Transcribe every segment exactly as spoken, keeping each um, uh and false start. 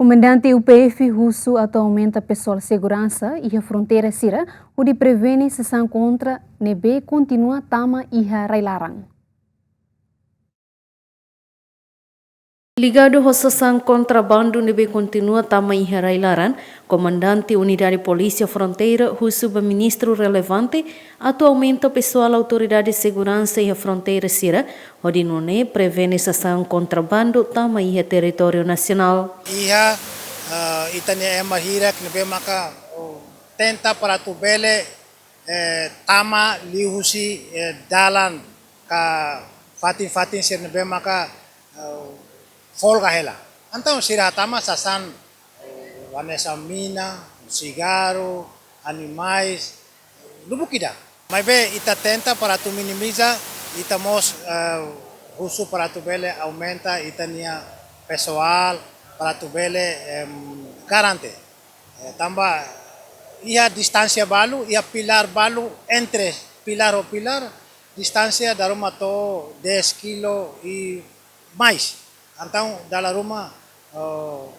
Komandante U P F husu atu aumenta pesoál seguransa iha fronteira sira, hodi prevene sasán kontra ne'ebé kontinua tama iha rai-laran. Ligadu ho sasán kontrabandu ne'ebé kontinua tama iha rai-laran, Komandante Unidade Polísia Fronteira husu ba ministru relevante atu aumenta pesoál autoridade seguransa iha fronteira sira, hodi nune'e prevene sasán kontrabandu tama iha territóriu nasionál. Iha, eh, ita-nia ema hirak ne'ebé maka, oh, tenta para atu bele, eh, tama liuhusi, eh, dalan ka fatin-fatin sira ne'ebé maka, eh, folga hela. Entaun sira hatama sasán, eh, hanesan mina, sigarru, animais, lubuk ida. Maibé ita tenta para atu minimiza, ita mós, eh, husu para atu bele aumenta ita-nia pesoál, para atu bele, em, garante. Eh, tanba iha distánsia balu, iha pilár balu, entre pilár ho pilár, distánsia dala ruma to'o dez kilo i mais. Entaun dala ruma, oh,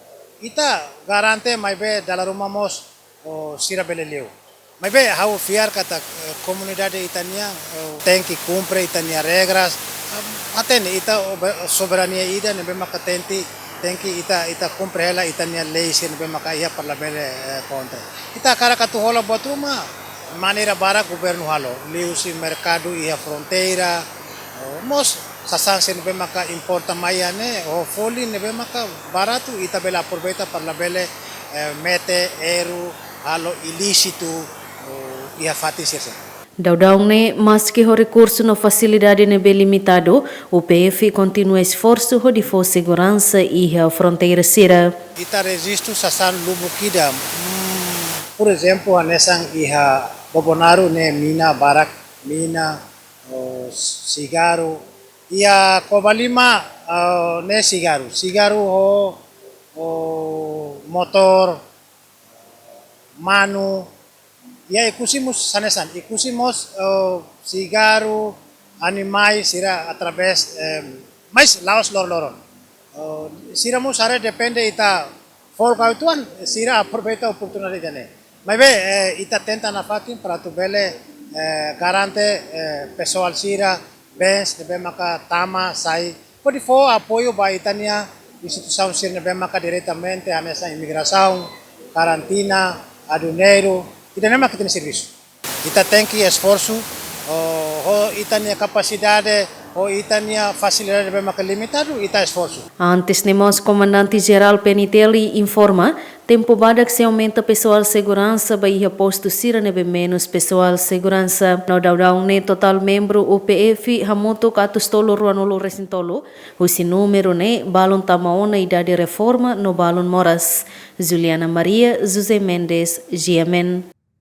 ita garante maibé dala ruma mós, oh, sira bele liu. Maibé ha'u fiar katak, eh, komunidade ita-nian, eh, tenke kumpre ita-nia regras. Ah, hatene ita obe-, soberania ida ne'ebé maka tenke, tenke ita, ita kumpre hela ita-nia lei sira ne'ebé maka iha para labele, eh, kontra. Ita hakarak atu hola buat ruma, maneira barak governu halo, liuhusi merkadu iha fronteira, eh, mós sasán sira ne'ebé maka importa mai iha ne'e, ho folin ne'ebé maka baratu, ita bele aproveita para labele, eh, mete erru, halo ilísitu, eh, iha fatin sira. Daudaun ne'e, maski ho rekursu no fasilidade ne'ebé limitadu, U P F kontinua esforsu hodi fó seguransa iha fronteira sira. Ita rejistu sasán lubuk ida, hmm, por ezemplu, hanesan iha Bobonaro ne'e mina barak, mina, oh, sigarru, iha Covalima, oh, ne'e sigarru, sigarru ho, oh, motór, manu, iha Oekusi mós hanesan, Oekusi mós, eh, sigarru, animais sira através, eh, mais la'ós loroloron. Eh, sira mós haree depende ita folga uitoan, sira aproveita oportunidade ne'e. Maibé, eh, ita tenta nafatin para atu bele, eh, garante, eh, pesoál sira, bens ne'ebé maka tama sai, hodi fó apoiu ba ita-nia instituisaun sira ne'ebé maka diretamente hanesan imigrasaun, karantina, aduaneiru, ida-ne'e maka ita-nia servisu. Ita tenke esforsu, ho, ho ita-nia kapasidade, ho ita-nia fasilidade ne'ebé maka limitadu, ita esforsu. Antes ne'e mós Komandante Jerál P N T L informa, tempu badak sei aumenta pesoál seguransa ba iha postu sira ne'ebé menus pesoál seguransa. No daudaun ne'e totál membru U P F hamutuk atus tolu ruanulu resin tolu, husi númeru ne'e balun tama ona idade reforma no balun moras. Juliana Maria, José Mendes, G M N.